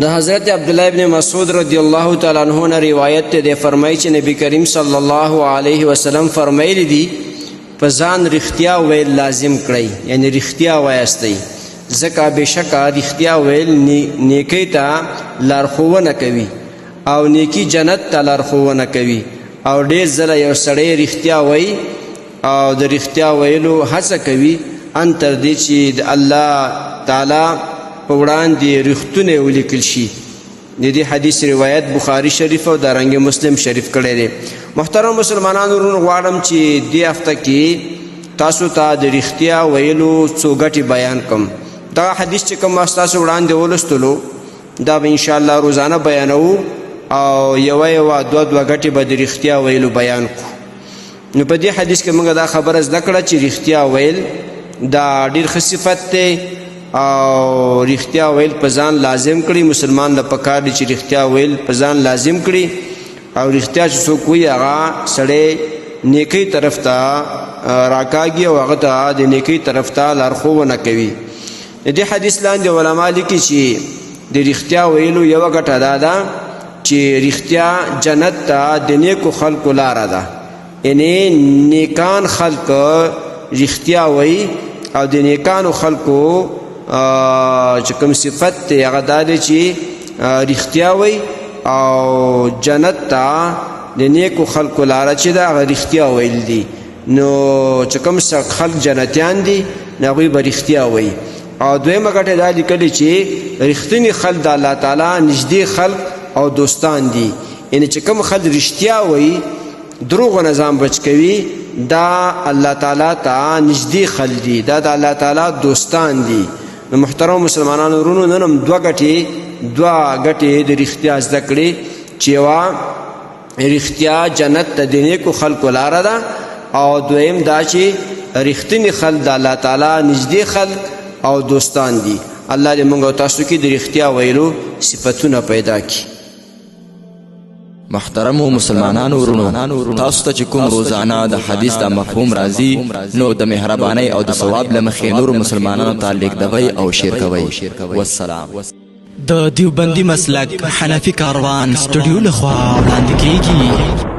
د حضرت عبدالله ابن مسعود رضی الله تعالی عنہ نه روایت ته دی، فرمایي چې نبی کریم صلی الله علیه وسلم فرمایلی دي، په ځان رښتیا ویل لازم کړئ، یعنی رښتیا وایاستئ، ځکه بېشکه رښتیا ویل نیکۍ ته لارښوونه کوي او نیکی جنت ته لارښوونه کوي. او ډېر ځله یو سړی رښتیا وایي او د رښتیا ویلو هڅه کوي ان تر دې چې د الله تعالی په وړاندې رښتونی ولیکل شي. د دې حدیث روایت بخاری شریف او دارنګ مسلم شریف کړی دی. محترم مسلمانانو ورونو، غواړم چې دې هفته کې تاسو ته د رښتیا ویلو څو ګټې بیان کړم. دا حدیث چې کوم تاسو وړاندې ولوستلو، دا به انشاءالله روزانه بیانوو او یوه یوه دوه دوه ګټې به د رښتیا ویلو بیان کړو. نو په دې حدیث کې موږ دا خبره زده کړه چې رښتیا ویل دا ډیر ښه صفت دی او رښتیا ویل په ځان لازم کړي. مسلمان له پکار دي چې رښتیا ویل په ځان لازم کړي، او رښتیا چې څوک وایي هغه سړی نیکۍ طرف ته راکاږي او هغه ته د نیکۍ طرف ته لارښوونه کوي. د دې حدیث لاندې علما لیکي چې د رښتیا ویلو یوه ګټه دا ده چې رښتیا جنت ته د نیکو خلکو لاره ده، یعنی نیکان خلک رښتیا وایي، او د نیکانو خلکو چې کوم صفت دی هغه دا دی چې رښتیا وایي، او جنت ته د نیکو خلکو لاره چې ده هغه رښتیا ویل دي. نو چې کوم خلک جنتیان دي نو هغوی به رښتیا وایي. او دویمه ګټه دا لیکلې چې رښتیني خلک د الله تعالی نږدې خلک او دوستان دي، یعنی چې کوم خلک رښتیا وایي، دروغو نه ځان بچ کوي، دا الله تعالی ته نږدې خلک دي، دا د الله تعالی دوستان دي. نو محترم مسلمانانو ورونو، نن هم دوه ګټې د رښتیا زده کړې، چې یوه رښتیا جنت ته د نیکو خلکو لاره ده، او دویم دا چې رښتیني خلک د الله تعالی نږدې خلک او دوستان دي. الله دې موږ او تاسو کې د رښتیا ویلو صفتونه پیدا کړي. محترمو مسلمانانو ورونو، تاسو ته چې کوم روزانه د حدیث دا مفهوم راځي، نو د مهربانۍ او د ثواب له مخې نورو مسلمانانو ته لیږدوئ او شیر کوئ. والسلام. د دیوبندي مسلک حنفي کاروان سټډیو لخوا وړاندې کیږي.